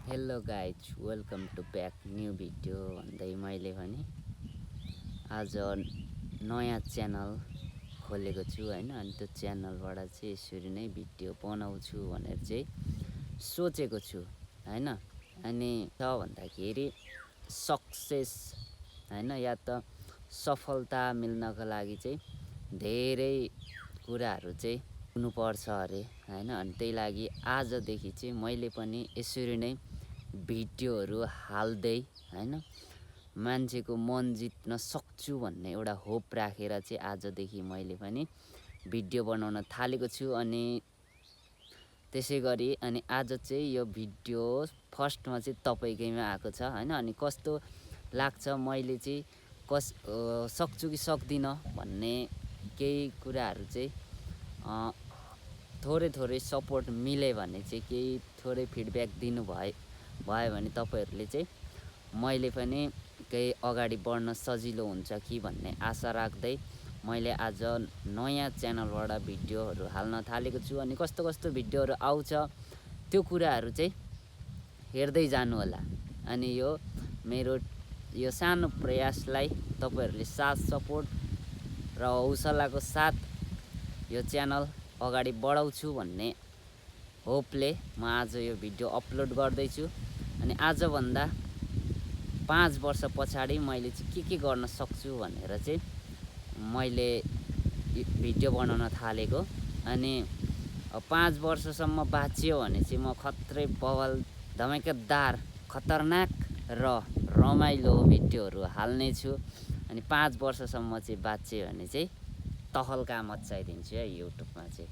Hello guys welcome to back new video भन्दै मैले भने आज नयाँ च्यानल खोलेको छु हैन। अनि त्यो च्यानलबाट चाहिँ यसरी नै भिडियो बनाउँछु भनेर चाहिँ सोचेको छु हैन। अनि के भन्दाखेरि सक्सेस हैन या त सफलता मिल्नको लागि चाहिँ धेरै कुराहरू चाहिँ हुनुपर्छ अरे हैन। अनि त्यही लागि आजदेखि चाहिँ मैले पनि यसरी नै भिडियोहरू हाल्दै हैन मान्छेको मन जित्न सक्छु भन्ने एउटा होप राखेर चाहिँ आजदेखि मैले पनि भिडियो बनाउन थालेको छु। अनि त्यसैगरी अनि आज चाहिँ यो भिडियो फर्स्टमा चाहिँ तपाईकैमा आएको छ हैन। अनि कस्तो लाग्छ मैले चाहिँ सक्छु कि सक्दिनँ भन्ने केही कुराहरू चाहिँ थोरै सपोर्ट मिले भने चाहिँ केही थोरै फिडब्याक दिनुभयो भने तपाईहरुले चाहिँ मैले पनि केही अगाडि बढ्न सजिलो हुन्छ कि भन्ने आशा राख्दै मैले आज नयाँ च्यानलबाट भिडियोहरू हाल्न थालेको छु। अनि कस्तो भिडियोहरू आउँछ त्यो कुराहरू चाहिँ हेर्दै जानु होला। अनि यो मेरो यो सानो प्रयासलाई तपाईहरुले साथ सपोर्ट र हौसलाको साथ यो च्यानल अगाडि बढाउँछु भन्ने होपले म आज यो भिडियो अपलोड गर्दैछु। अनि आजभन्दा 5 वर्ष पछाडि मैले चाहिँ के गर्न सक्छु भनेर चाहिँ मैले भिडियो बनाउन थालेको। अनि 5 वर्षसम्म बाँच्यो भने चाहिँ म खत्रै बवाल धमाकेदार खतरनाक र रमाइलो भिडियोहरू हाल्ने छु। अनि 5 वर्षसम्म चाहिँ बाँच्यो भने चाहिँ तहल्का मचाइदिन्छु है युट्युबमा चाहिँ।